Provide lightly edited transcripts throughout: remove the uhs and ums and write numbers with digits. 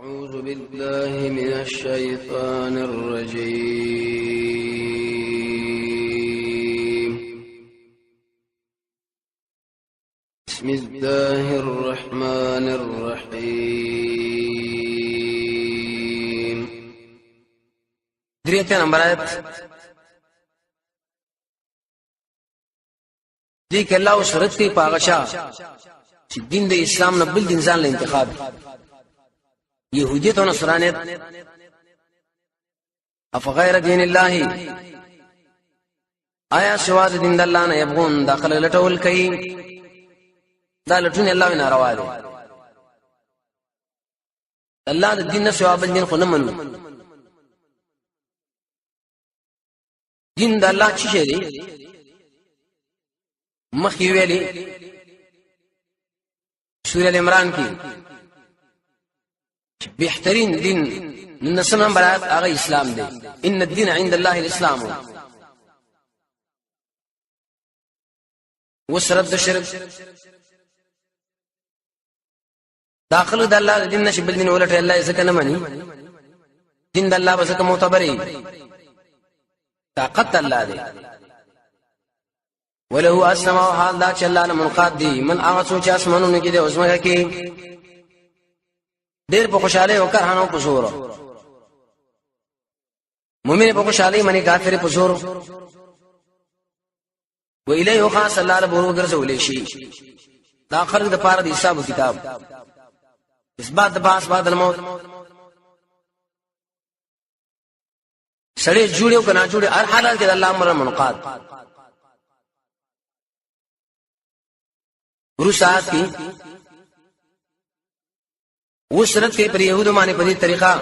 أعوذ بالله من الشيطان الرجيم. بسم الله الرحمن الرحيم. 83 نمبر آیت. دې کې الله اوس رد کوي په هغه چا چې دین د اسلام نه بل دین ځان له انتخاب، يهودیت او نصرانیت. افغیر دین الله، آیا سوا د دین د الله نه یبغون داخله لټول کوي؟ دا لټون الله نه روا دی. الله د دین نه سوا بل دین خو نه منو. دین د الله څه شی دی؟ مخکې ویلي سورة عمران کې بهترین دین نسم نمبر آیت هغه اسلام دی. ان الدین عند الله الاسلام. وسرد د شرک داخله د الله د دین نشي بل دین ولټه، الله یې ځکه نه مني. دین د الله به ځکه معتبري طاقت الله دی. وله اسلم، او حال دا چې الله له منقاد دی من هغه څوک چې اسمانونو کې دی او ځمکه کې، ډېر په خوشاله او کرهانو په زور. مؤمن په خوشاله منی، کافر په زور. و الیه خاص الله له برو ګرځولې شي. دا خلق د پاره د حساب او کتاب، اثبات د باس بعد الموت. سړی جوړ او کنا جوړ، هر حالت کې د الله امر منقاد. ورسات کې وسرت کې پر يهودو باندې په دې طریقه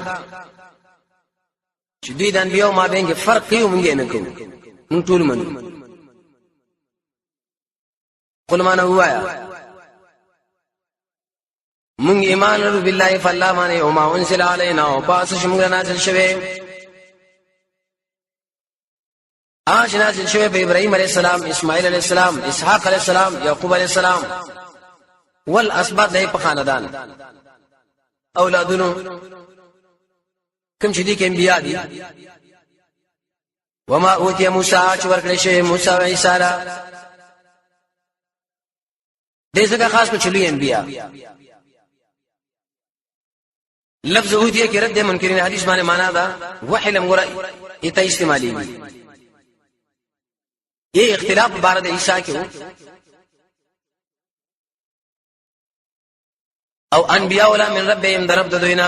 چې دوی د انبیو ما بین کې فرق کوي، مونږ نه کوو، مونږ ټول منو. قل معنا وایا مونږ ایمان لرو بالله فالله باندې او ما انزل علينا، او پاس شمګ نازل شوه، آج نازل شوه په ابراهيم عليه السلام، اسماعیل عليه السلام، اسحاق عليه السلام، يعقوب عليه السلام والاسباط له په خاندان اولادونو کوم چې دي کې انبیا دي. وما اوتی موسی، چې ورکړې شوی موسی او عیسی له دې څخه خاص کو چلی انبیا. لفظ اوتی کې رد منکرین حدیث باندې معنا دا وحی لم ګره ایته استعمالي. یہ اختلاف بار د عیسی کې او انبیاء ولا من ربهم، درب د دوینا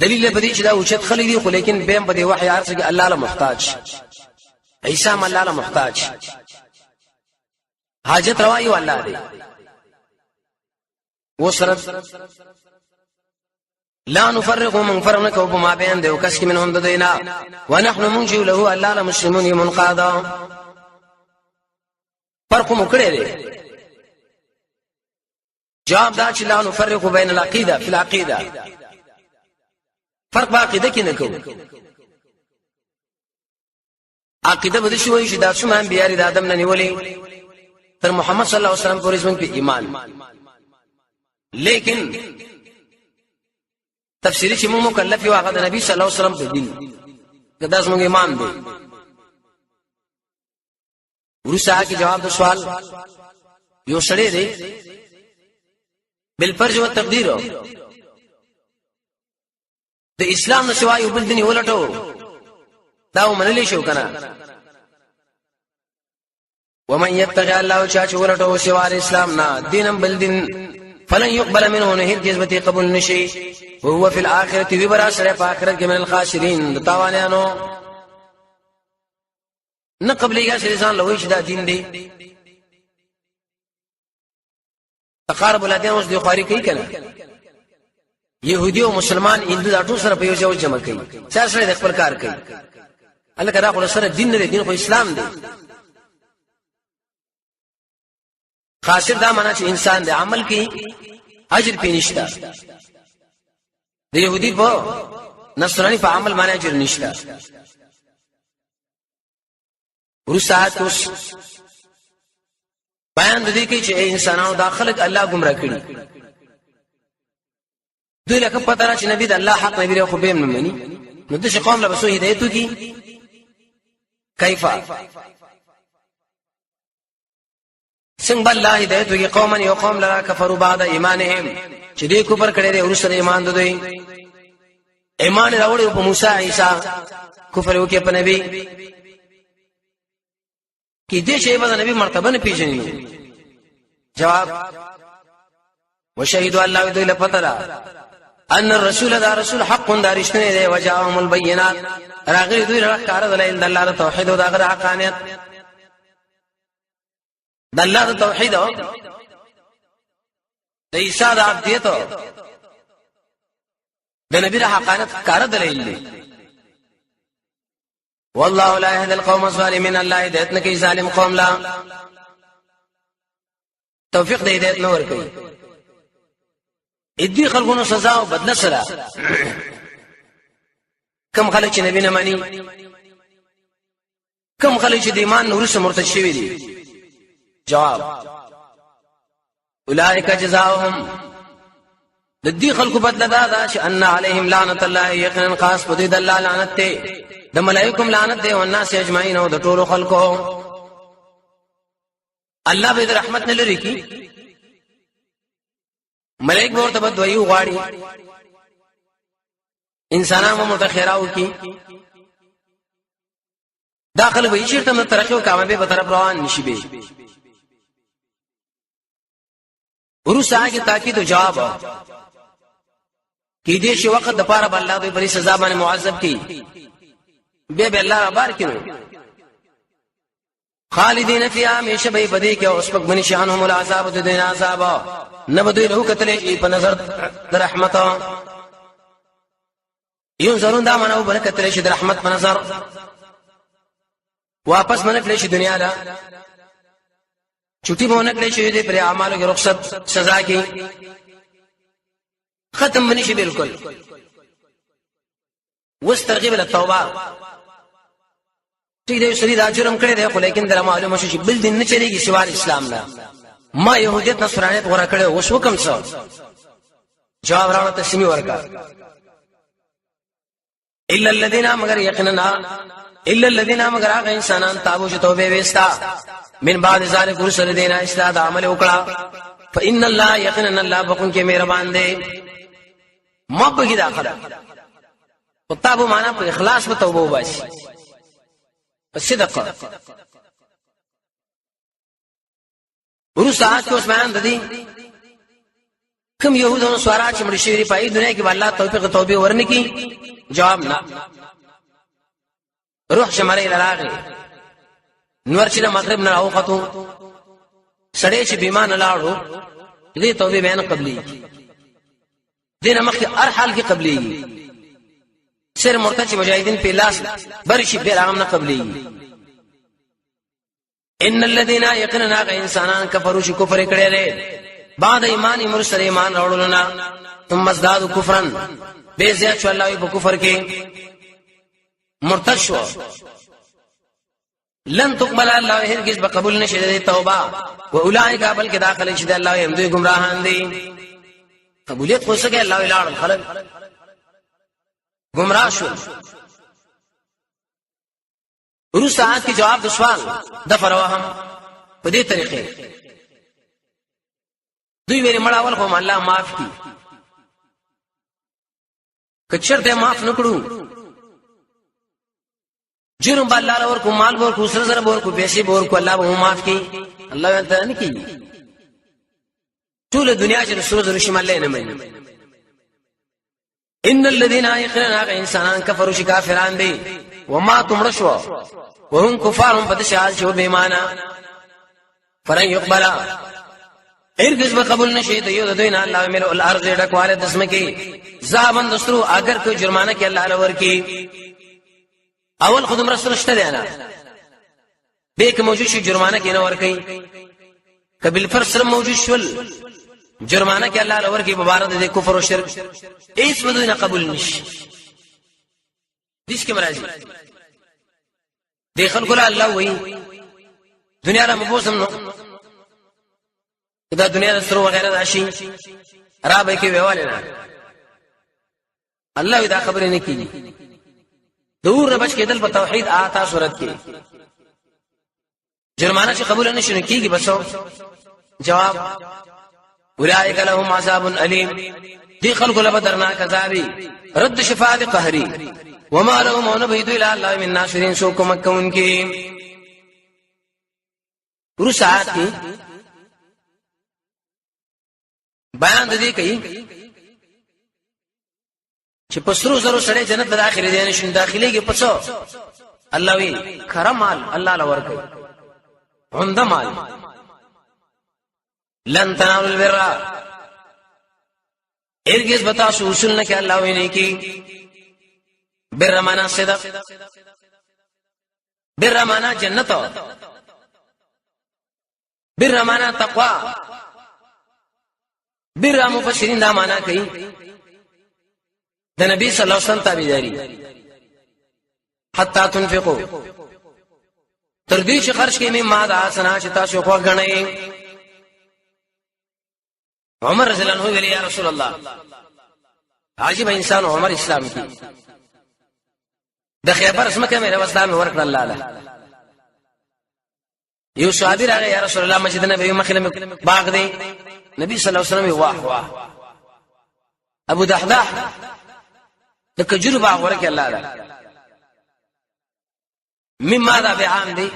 دلیل په دې چې دا اوچت خلک دي، خو لیکن بیم په دې وحی ارڅ کې الله له محتاج، عیسی هم الله له محتاج، حاجت روایي الله دی. وسرت لا نفرق، من فرق نکو په ما بین دی او کس کې منهم د دینا، ونحن منجو له الله له مسلمون منقادا. فرق مو کړی دی. جواب دا چې لا نفرق بین العقیده فی العقیده، فرق په عقیده کې نه کوو. عقیده به شي وایي چې دا څومره انبیا د آدم نه نیولې تر محمد صلی الله علیه وسلم پورې زموږ په ایمان، لیکن تفسیری چې موږ مکلف یو هغه د نبی صلی الله علیه وسلم په دین، دا زموږ ایمان دی. ورسره کې جواب د سوال، یو سړی دی بالفرض و تقدیر د اسلام نه سوا یو بل دین ولټو، دا ومنل شو کنه؟ ومن يتبع الله، چا چې ولټو سوا اسلام نه دینم بل دین، فلن يقبل منه، نه هرگز به قبول نشي، وهو في الاخره، وی برا سره په آخرت کې من الخاسرین، د تاوانیانو. نه قبلېږي چې ځان لوي چې دا دین دی. تقارب الادیان اوس د خواري کوي کنه؟ يهودي او مسلمان هندو دا ټول سره په یو ځای جمع کوي، چا سره د خپل کار کوي. الله کدا خو سره دین نه دی، دین خو اسلام دی. خاصر دا معنا چې انسان د عمل کې اجر پې نشته، د يهودي په نصراني په عمل باندې اجر نشته. ورسات اوس بیان د دې کې چې انسانانو دا خلک الله گمراه کړي. دوی لکه پته را چې نبی د الله حق نبی خو به نه مني، نو د قوم له بسو هدایت کی کیفا؟ څنګه بل الله هدایت کی قوما، یو قوم لرا، کفروا بعد ایمانهم، چې دوی کفر کړی دی ورسره ایمان دوی ایمان راوړی په موسی عیسی، کفر وکي په نبی کې دې شی به نبی مرتبه نه پیژني. جواب: وشهدوا الله، دوی لپته ده، ان الرسول، دا رسول، حق، دا رښتینی دی، وجاءهم البينات، راغلی دوی را کار دلایل د الله توحید او د غیر حقانیت، د الله د توحید، د عیسی د عبدیت، د نبی د حقانیت کار دلایل دی. والله لا يهدي القوم الظالمين، الله هدایت نه کوي ظالم قوم لا، توفیق د هدایت نه ور کوي. ادي خلقونو سزا او بدله سره، کم خلک چې نبی نه مانی، کم خلک چې د ایمان نور سره مرتد شوی دي؟ جواب: اولئک جزاؤهم، د دې خلکو بدله دا ده چې ان علیهم لعنت الله، یقینا خاص په دې د الله لعنت ته، د ملائکم لعنت دی، او الناس اجمعین، او د ټولو خلکو. الله به رحمت نه لري کی، ملائک به ورته بدوي غواړي، انسانان به متخیراو کی، داخله به چیرته نه ترقی او کامیابی په طرف روان نشي. به ورسته هغه تاکید او جواب کې دې شي، وخت د پاره به الله دوی پرې سزا باندې معذب کی، به الله بار کینو. خالدین فیها، همیشه به پدې کې، او سپک بنی شانهم العذاب، د دین عذاب نه بدوی له کتلې په نظر د رحمت. یو زرون دا منو برکت لري د رحمت په نظر واپس منه کړی شي، دنیا لا چټي به نه کړی شي، دې پر اعمالو کې رخصت سزا کې ختم بنی شي بالکل. وس ترغیب له توبه. ټیک دی، سړي دا جرم کړی دی، خو لیکن در معلومه شو چې بل دین نه چلیږي سوا اسلام نه، ما يهودیت نصرانیت غوړه کړی، اوس وکم څه؟ جواب راوړه، تسلیمي ورکا. الا الذين، مگر یقینا، الا الذين، مگر هغه انسانان، تابو، چې توبه وستا، من بعد ذلك، رسل دینا اصلاح د عمل وکړه، فإن الله، یقینا الله بخون کې مهربان دی. مبګی داخله او تابو معنا په اخلاص په توبه وباسي، په صدق. ورسته آیت کې اوس بیان د دې کوم يهودو سوارا چې مړ شوی په دنیا کې الله توفیق توبه ورنکي؟ جواب: نه. روح شمارې لراغه نور چې مغرب نه راوختو، سړی چې بیمان لاړو، دې توبه بیان قبلي دینه مخکې هر حال کې قبليږي. سر مرتد چې مجاهدین په لاس برشي، بیا هغه نه قبليږي. ان الذين، یقینا هغه انسانان، کفروا، چې کفر کړي دي، بعد ایمان مرسل، ایمان راوړل نه، ثم ازدادوا کفرا، به زیات شو الله په کفر کې، مرتد شو، لن تقبل، الله هرگز به قبول نشي د توبه. و اولئک، بلکې داخله شي د الله هم دوی گمراهان دي. قبولیت خو څه، الله لاړ، خلک گمراه شو. وروسته آیت کې جواب د سوال د فروهم په دې طریقې. دوی ویل مړ اول خو الله معاف کی، کچرته معاف نکړو، جرم به الله ور کو، مال ور کو، سره سره ور کو، پیسې ور کو، الله به معاف کی. الله ته نه کی، ټول دنیا چې سره زر شمال نه مني. ان الذين، يقينا هغه انسانان، کفروا، چې کافران دي، وما تمړ شو، وهم کفار، هم په دې حال چې بې ایمانه، فلن يقبل، هرگز به قبول نشي د یو د دوی نه الله ملو الارض، ډکواله د سمکی، ذهبا، دسترو، اگر کو جرمانه کې الله لور کی. اول خود مرسته شته دی نه به کې موجود شي، جرمانه کې نه ور کوي. کبل فرض سره موجود شول، جرمانه کې الله لور کې مبارک دي. کفر او شرک هیڅ ودونه قبول نشي. دیش کې مرাজি دی خلکو له الله وایي دنیا را مبوسم، نو دا دنیا د سرو وغیرہ راشي را به کې ویواله نه. الله دا خبرې نه کیږي. د اور نه بچ کېدل په توحید آتا صورت کې، جرمانه چې قبول نه شنو کیږي بسو. جواب: اولئک لهم عذاب الیم، دی خلق له درناک عذابی، رد شفاعت قهری، وما لهم نبيد الا الله من ناصرین، سو کوم کوونکی. ورسات کې بیان د دې کوي چې په سرو زرو سړی جنت ته داخلي دی نشي داخليږي پڅو. الله وی کرم مال الله لور کوي، عمده مال. لن تنالوا البر، ارګز بتا سو وصول نه کې. الله وی نه کی بر معنا صدق، بر معنا جنت، بر معنا تقوا. بر مفسرین دا معنا کوي د نبی صلی الله علیه وسلم تابعداري. حتا تنفقو، تر دې چې خرج کړئ ما دا سنا چې تاسو خو غنئ. عمر رضی الله عنه ویل یا رسول الله، عجیب انسان عمر، اسلام کې د خیبر سمکه مې اسلام ورکړ الله له. یو صحابي راغی، یا رسول الله، مسجد نبوي مخې له باغ دی. نبی صلی الله علیه وسلم واه واه، ابو دحداح د کجورو باغ ورکه الله له. مما دا به عام دی،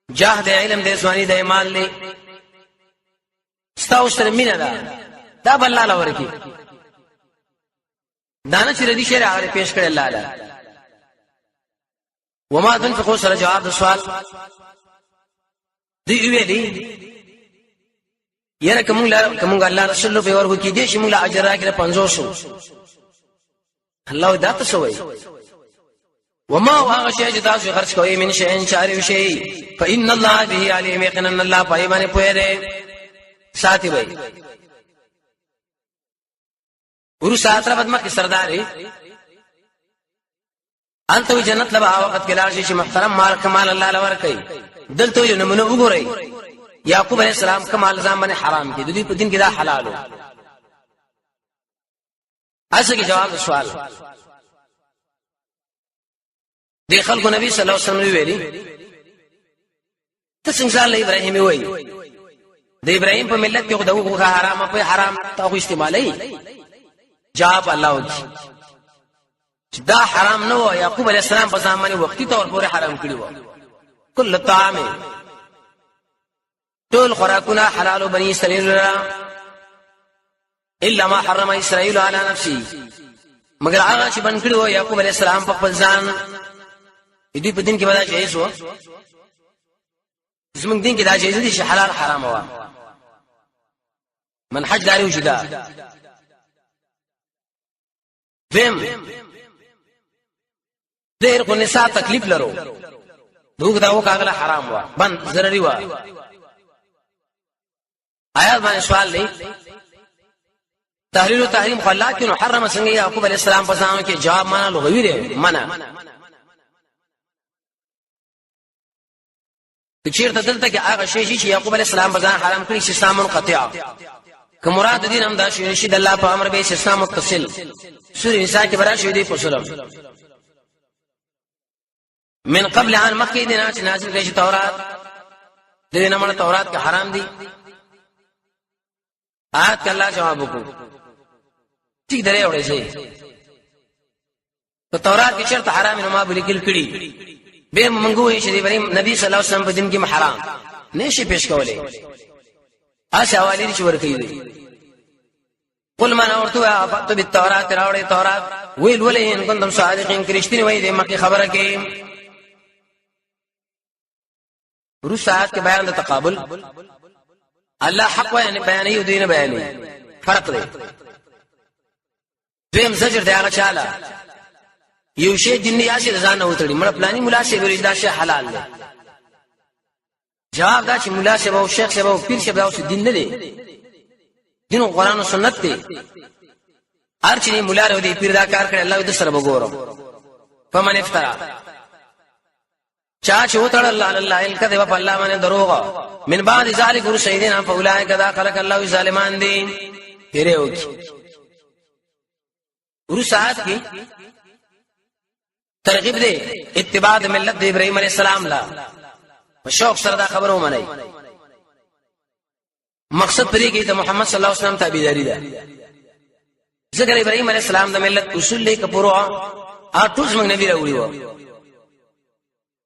جاه دی، علم دی، ځواني دی، مال دی، ستا سره مینه ده، دا بل الله ورکی. دانه چې ردی شعر هغه پیش کړی الله له. وما تنفقوا سره جواب د سوال دی ویلی، یره کوم کوم الله رسول په ورغو کې دې چې موږ اجر راکړي 500. الله دا څه وایي؟ وما هغه شی چې تاسو خرج کوئ، من شيء چاري شي، فإن الله به عليم، یقینا الله پای باندې پوهه دی ساتي وي. ورسره طرف مخ سرداري انته جنت لبا وخت کې لاړ شي چې محترم مال کمال الله لور کوي. دلته یو نمونه وګورئ، یعقوب علیہ السلام کمال ځان باندې حرام کړي، د دې په دین کې دا حلالو. اسه کې جواب سوال دی. خلکو نبی صلی الله علیه وسلم ویلي، ته څنګه ځان له ابراهیم وایي؟ د ابراهیم په ملت کې خو د وګړو حرام په حرام تا خو استعمالي. جواب الله وکي چې دا حرام نه و، یعقوب علی السلام په ځان باندې وختي تور پورې حرام کړی و. کل طعام، ټول خوراکونه حلال بنی اسرائیل را، الا ما حرم اسرائیل علی نفسه، مگر هغه چې بن کړی و یعقوب علی السلام په خپل ځان. دې په دین کې بدا جایز و، زمونږ دین کې دا جایز دي چې حلال حرام و. منحج داري وجدا دویم ډېر کو نساء تکلیف لرو، دوګ دا وکاغله حرام و بند ضروري و. آیات باندې سوال دی، تحلیل او تحریم خو الله کې، نو حرم څنګه یعقوب علی السلام په ځان کې؟ جواب معنا لغوي دی معنا. چیرته دلته کې هغه شی چې یعقوب علی السلام په ځان حرام کړی چې سامن قطع که مراد دین هم دا شی شي د الله په امر به استثناء متصل. سورې نساء کې برا شوی دی په سلام من قبل ان مخکې دین چې نازل کړي تورات، د دې نمبر تورات کې حرام دي. آیات کې الله جواب وکړو، ټیک درې وړي شي په تورات کې چرته حرام نه ما بلیکل کړي به مونږ وایي چې نبی صلی الله علیه وسلم په دین کې حرام نشي پیش کولای. اسی حوالی چې ورکړي دي، قل من اورتو افات بالتورات، راوړې تورات ویل ولې ان کنتم صادقین، کرشتنی وای دې مکه خبره کې. رسالت کې بیان د تقابل، الله حق وایي بیانې او دین بیانې فرق دی. دویم زجر دی هغه چاله یو شی دین یا شی ځان نه وتړي، مړ پلاني مولا شی ویل دا شی حلال دی. جواب دا چې مولا شی او شیخ شی او پیر شی دا اوس دین نه دی، دین قرآن او سنت دی. هر چې مولا له دې پیر دا کار کړی، الله دې سره وګورم. فمن افترا، چا چې وتړ الله الله الکذب، په الله باندې دروغ، من بعد ذلک رسیدنا فاولئک ذا خلق الله ظالمان دي. تیرې وکي وروسته آیت کې ترغیب دی اتباع د ملت د ابراهیم علی السلام لا په شوق سره دا خبره ومنئ. مقصد پرې کې د محمد صلی الله علیه وسلم تابعداري ده. ذکر ابراهیم علی السلام د ملت اصول لیک پورو ا ټول زمنګ نبی راوړي وو.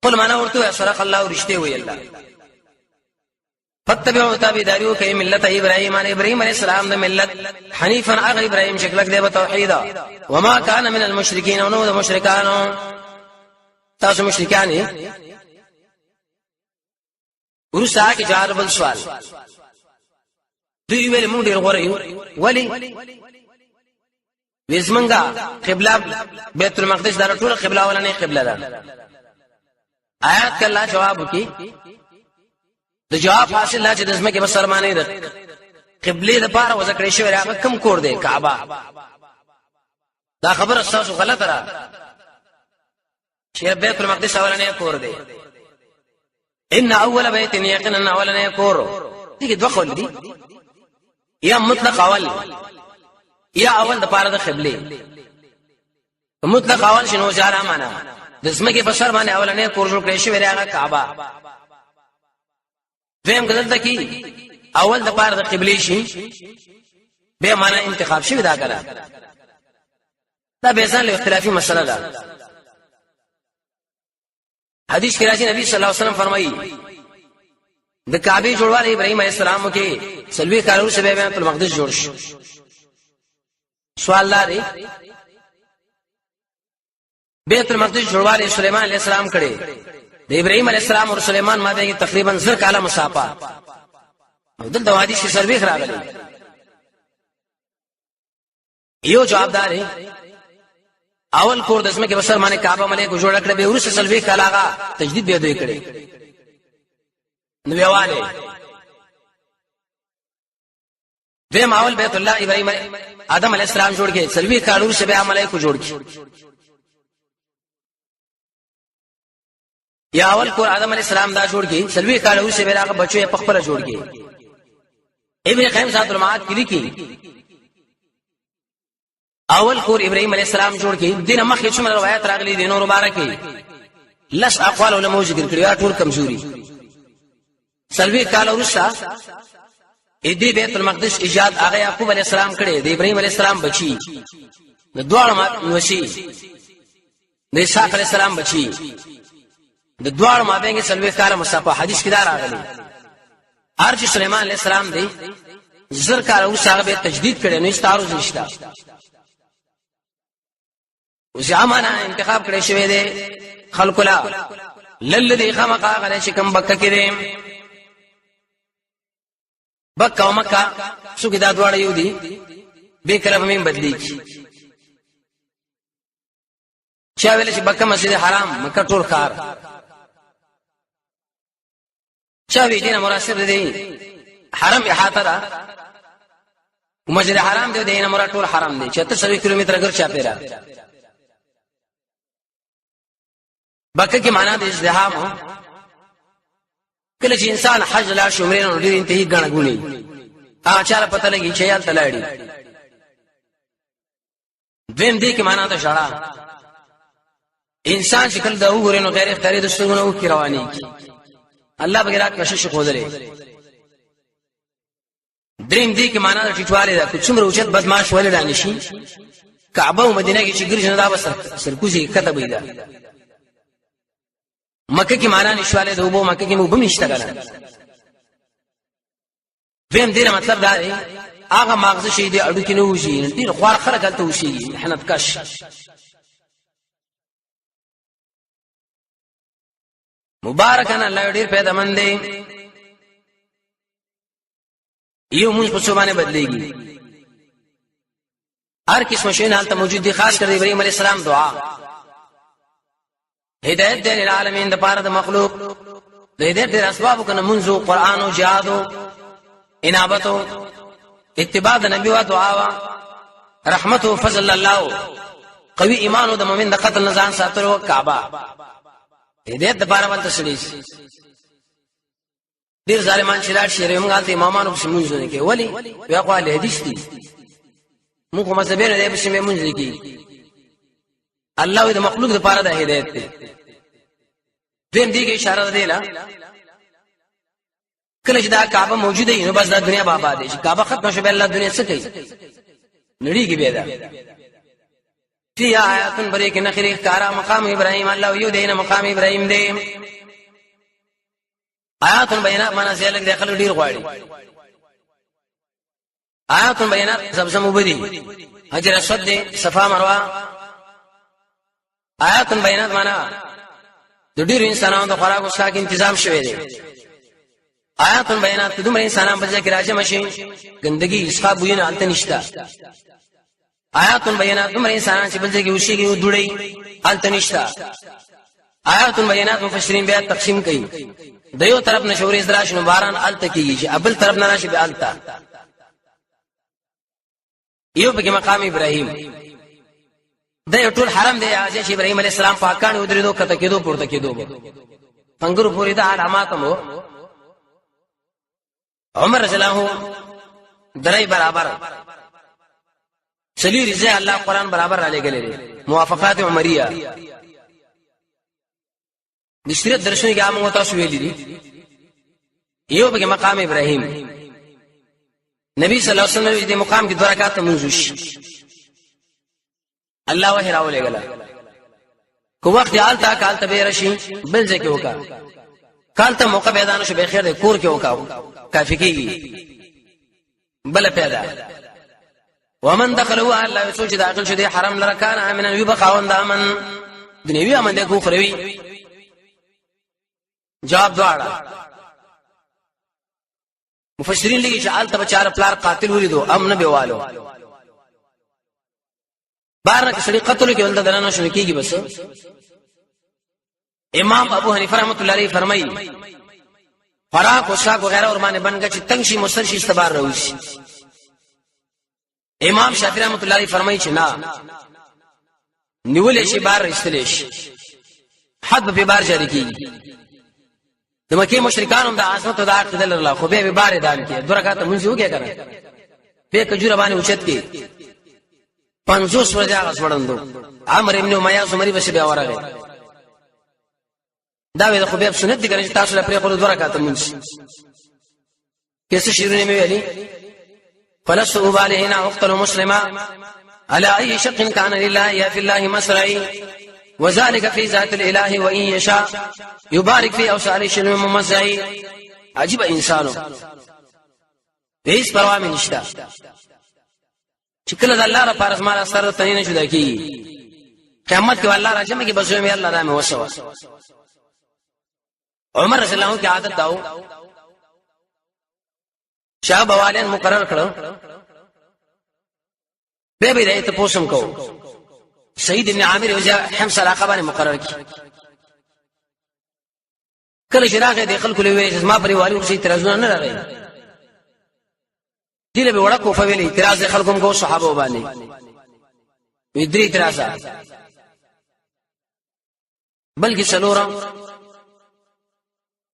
خپل معنا ورته صدق الله، رښتیا وی الله. فتبعوا، تابعداري وکړئ، ملت ابراهيم، عن ابراهيم عليه السلام د ملت، حنيفا، هغه ابراهيم چې کلک دی په توحید، وما كان من المشرکین، او نو د مشرکانو. تاسو مشرکان یې. ورسره کې جواب بل سوال. دوی ویل موږ ډیر غوړ یو. ولی؟ وزمنګا قبله بیت المقدس دا ټول قبله ولا نه قبله ده. آیات کله جواب وکي، د جواب حاصل لا چې د زمکه مسلمانې ده قبله د پاره وذکرې شوی هغه کم کور دی؟ کعبه. دا خبره تاسو غلطه را چې بیت المقدس اولنې کور دی. ان اول بیت، یقینا اولنې کور. دي دوه قول دي، یا مطلق اول یا اول د پاره د قبله. مطلق اول شنو جارا معنا د زمکه په سر باندې اولنې کور جوړ کړی شوی هغه کعبه. دویم دلته کې اول د پاره د قبله شي به معنا انتخاب شوی دا کړه. دا به ځان له اختلافي مسله ده. حدیث کې راځي، نبی صلی الله علیه وسلم فرمایي د کعبه جوړواله ابراهیم علیه السلام کې، سلوي کال وروسته بیا بیت المقدس جوړ شو. سوال لري، بیت المقدس جوړواله سليمان علیه السلام کړي، د ابراهیم علیه السلام او سليمان مابین کې تقریبا 1000 کاله مسافه، او دلته حدیث کې سرویخ راغلي. یو جوابدار دی، اول کور د اسمه کې بسر باندې کعبه ملک جوړ کړ، به ورسره سلوي کالاغه تجدید به دوی کړي. نو یواله دویم اول بیت الله ابراهیم آدم علی السلام جوړ کړي، سلوي کال ورسره به ملائکه جوړ کړي. یا اول کور آدم علی السلام دا جوړ کړي، سلوي کال ورسره به هغه بچو په خپل جوړ کړي. ابن قیم سات المعاد کې لیکي اول کور ابراهيم عليه السلام جوړ کړي. دینه مخکې څومره روایت راغلي دي نور مبارکي لس اقوال علماء ذکر کړي، ټول کمزوري. سلوي کال ورسته دې بیت المقدس ایجاد هغه یعقوب علی السلام کړي، د ابراهیم علی السلام بچي، د دواړو نوسی د اسحاق علی السلام بچي، د دواړو مابین کې سلوي کال مصطفی حدیث کې دا راغلي. هر چې سليمان علی السلام دی 1000 کال اوس هغه به تجدید کړي، نو هیڅ تعارض نشته. اوس امانه انتخاب کړی شوی دی خلق لا للذي خمقا غل چې کم بکه کې دی. بکه او مکه څوک دا دواړه یو دي، به کله به مين بدلیږي. چا ویل چې بکه مسجد حرام، مکه ټول خار. چا وی دینه مراسب دی حرم احاطه ده، مسجد حرام دی، دینه مراد ټول حرام دی چې 300 کیلومتر ګر چا پیرا. بکه کې معنا د ازدحام، کله چې انسان حج لا شو عمرې نو ډېر انتهي ګڼه ګونی چاله پته لګي چې یال تلاړي. دویم دې کې معنا ته شړا، انسان چې کله دا وګوري نو غیر اختیاري د سترګو نه وکي رواني. الله بغیرات کشش خودلې. دریم دې کې معنا د ټیټواله ده، چې څومره اوچت بدمعاش ولې دانشي کعبه او مدینه کې چې ګرځي نه دا بس سرکوزي کته وي ده. مکه کې معنا نشواله د وبو، مکه کې مو بمشته کنه. دویم دې مطلب دا دی هغه ماغزه شي دی اډو کې نه وځي، ډیر خوار خلک هلته اوسېږي، محنت کش. مبارکن الله ډیر پیدا مند دی. یو مونږ په څه باندې بدلېږي؟ هر قسم شی حالت موجود دي، خاص کر ابراهيم عليه السلام دعا. هدایت دی للعالمین د پاره د مخلوق. د هدایت د اسباب کنه منځو قران او جهاد او انابت او اتباع د نبی او دعا وا رحمت او فضل الله، قوي ایمان او د مؤمن د قتل نه ځان ساتلو. کعبه هدایت د پاره باندې سړي ډیر ظالمان چې لاړ شي، موږ ته امامانو په مونږ نه کې ولی بیا خو له حدیث دي. موږ مذهبي نه دی په مونږ لیکي. الله د مخلوق لپاره د هدایت دی. دویم دی کې اشاره ده لا کله چې دا کعبه موجوده وي نو بس دا دنیا به آباد شي. کعبه ختم شو به الله دنیا څه کوي؟ نړیږي بیا. ده فی آیات بریک نخری کارا مقام ابراهیم. الله یو دینه مقام ابراهیم دی. آیات بینات معنا زیلک د خلک ډیر غواړي. آیات بینات زمزم وبدي، حجر اسود دی، صفا مروه. آیات بینات معنا د ډیر انسانانو د خوراک او څښاک تنظیم شوی دی. آیات بینات دومره انسانان په ځای کې راجم شي، ګندګي اسخاب بوینه هلته نشته. آیات بینات دومره انسانان چې بل ځای کې اوسېږي او دوړي هلته نشته. آیات بینات مفسرین بیا تقسیم کوي. د یو طرف نه شورې زرا شنو باران الته کیږي، چې ابل طرف نه راشي به الته. یو پکې مقام ابراهیم د یو ټول حرم دی چې ابراهیم علی السلام پاکان ودرېدو، کته کېدو، پورته کېدو، څنګه پورې دا علامات مو. عمر رضی الله درې برابر چلی رضا الله قران برابر را لګلې موافقات عمریه. د شریعت درسونه کې عام تاسو ویلي دي. یو به مقام ابراهیم، نبی صلی الله علیه وسلم دې مقام کې دوه رکعات منځ وشي، الله وحی راولېګلا. کو وخت آلتا کال ته به رشي بل ځای کې وکا، کال ته موقع پیدا نشو به خیر دې کور کې وکا، کافي کیږي. بل پیدا ومن دخلوا الله سوچ داخل شو دې حرم لره کان امنا یبقى وند امن دنیوي امن دې کو خروي. جواب دواړه مفسرین لیکي چې آلته بچار پلار قاتل ولیدو امن به والو بار کې سړي قتل کې ولته دنه شو کیږي بس. امام ابو حنیفه رحمۃ اللہ علیہ فرمایي خوراک او شاک وغیرہ اور باندې بنګ چې تنگ شي مسل شي استبار راوشي. امام شافعی رحمۃ اللہ علیہ فرمایي چې نه نیولې شي بار استلې شي، حد په بار جاری کیږي. د مکه مشرکان هم د عظمت او د عقیده لرله، خو به بار دان کې دوه رکعات مونږ وکړه کنه، به کجوره باندې اوچت کې 50 ورځې هغه سوړندو. عمرو ابن امیہ زمری بس بیا ورغی، دا وی د خبیب سنت دي کنه چې تاسو له پرې خو دوه رکعات مونږ کیسه شیرونه مې ویلي. فلست ابالي هنا اقتل مسلما على اي شق كان لله يا في الله مسرعي وذلك في ذات الاله وان يشاء يبارك في اوصال شنو ممزعي. عجیب انسانو، هیڅ پروا مې نشته چې کله د الله لپاره زما سره تنه نه جدا کیږي، قیامت کې الله راځم کې بس مې الله دا مې وسو. عمر رضی الله عنه کې عادت داو شاه بوالین مقرر کړو، به به ته پوسم کو. سید ابن عامر یو حمص علاقه باندې مقرر کی. کله چې راغی د خلکو له ویل چې ما پرې والي اوسې اعتراضونه نه راغی، دې له وړه کوفه ویل اعتراض خلکو کو صحابه باندې وی درې اعتراض، بلکې څلورم.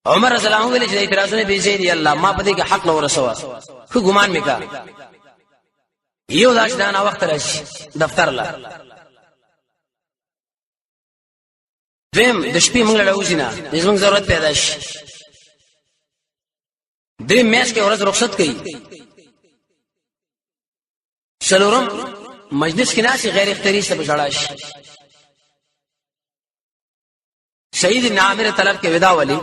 عمر رضی الله عنه ویل چې اعتراضونه به زید الله ما په دې کې حق لور رسوا، خو ګمان میکا یو داش دا وخت راشي دفتر لا. دویم د شپې موږ له نه زموږ ضرورت پیدا شي. درې میاشت کې ورځ رخصت کړي. څلورم مجلس کې ناسي غیر اختیاري څه بجړا شي. سعید ابن عامر طلب کې ودا ولي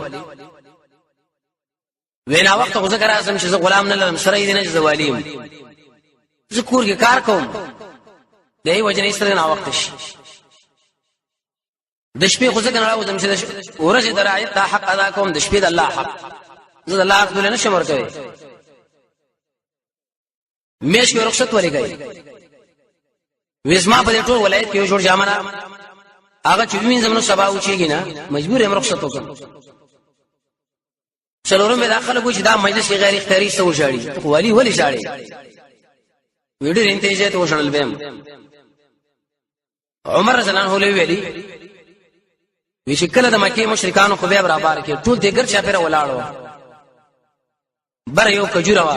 وینا وخت خو ذکر اعظم چې زه غلام نه لرم، سره دې نه چې زوالیم، زه کور کې کار کوم، د یو وجه نه سره نه وخت شي. د شپې خو ځکه نه راوځم چې ورځې د رعیت دا حق ادا کوم، د شپې د الله حق زه د الله حق دله نشم ورکوي. میش کې رخصت ولې کوي؟ وزما په ټول ولایت کې یو جوړ جامه هغه چې وینځم نو سبا وچیږي نه، مجبور یم رخصت وکړم. څلورم دا خلکو چې دا مجلس غیر اختیاري څه وژاړي، خو والی ولې ژاړي؟ ویډیو انتهیجه ته وشړل بهم. عمر رضی الله عنه ویلي وی چې کله د مکه مشرکانو خو به برابر کې ټول دې ګر چا پیر ولاړو، بر یو کجوره وا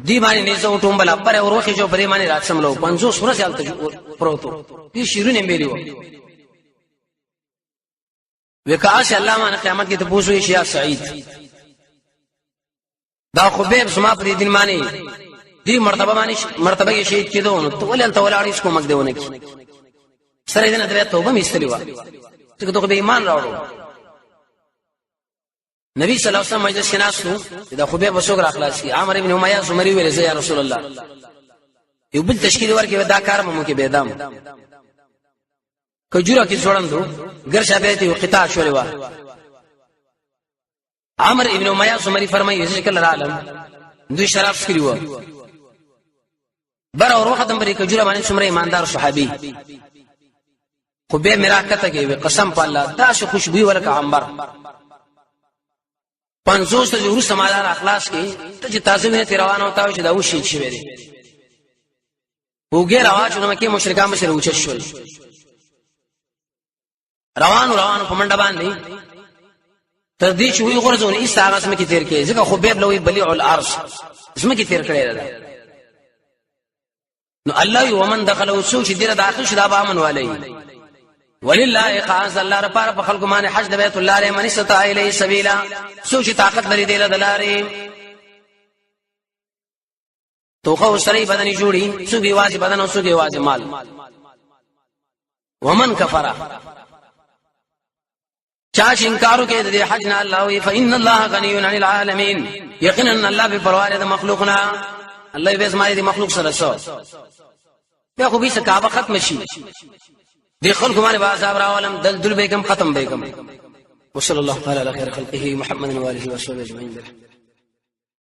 دی باندې نيزه وټومبل پر وروخه جو پرې باندې راڅملو 50 ورځې هلته پروتو. دې شیرونه ویلی وو وکاش الله مان قیامت کې ته پوښوي شي یا سعید، دا خبیب زما پر دین باندې دی مرتبه باندې مرتبه کې شهید کېدو، نو ته ولې هلته ولاړ هیڅ کومک دی ونه کی سره دې نه درې توبه مې ایستلې وه، ځکه ته خو به ایمان راوړو. نبی صلی الله علیه وسلم مجلس کې ناست وو، دا خبیب وسوګ را خلاص کی. عمرو ابن امیہ زمری ویل، زه یا رسول الله یو بل تشکیل ورکې، دا کار مو کې بيدام کجوره کې ځوړندو ګر شابه ته یو قطاع شولې و. عمر ابن امیہ زمری فرمایي، چې کله عالم دوی شراب څکلی و بر اور ختم پرې کجوره باندې څومره ایماندار صحابي خو به میرا کته کې، قسم په الله دا شو خوشبوئی ورکه عنبر. 50 ته وروسته مالار اخلاص کې ته چې تازه وینه روانه او تاو چې دا وشي شي ویلې وګه رواج، نو مکه مشرکان به سره اوچت شول. روانو روانو په منډه باندې تر دې چې وی غورځون ایست هغه سم کې تیر کې، ځکه خو به لوی بلیع الارض زمکه تیر کړی ده. نو الله یو ومن دخل او سوچ دې داخل شو دا به امن والی. ولله خاص الله لپاره په خلکو باندې حج د بیت الله لري من استطاع الیه سبیلا، سوچ طاقت لري دې لاره توخه وسري بدني جوړي، څوک یوازې بدن او څوک یوازې مال. ومن کفر، چا چې انکار وکړي د حج نه، الله وی فإن الله غنی عن العالمین، یقینا الله به پروا لري د مخلوق نه. الله به زما د مخلوق سره سو بیا خو به څه کعبه ختم شي، د خلکو باندې عذاب راولم، دل دل به کم ختم به کم. وصلى الله تعالى على خير خلقه محمد واله وصحبه اجمعين.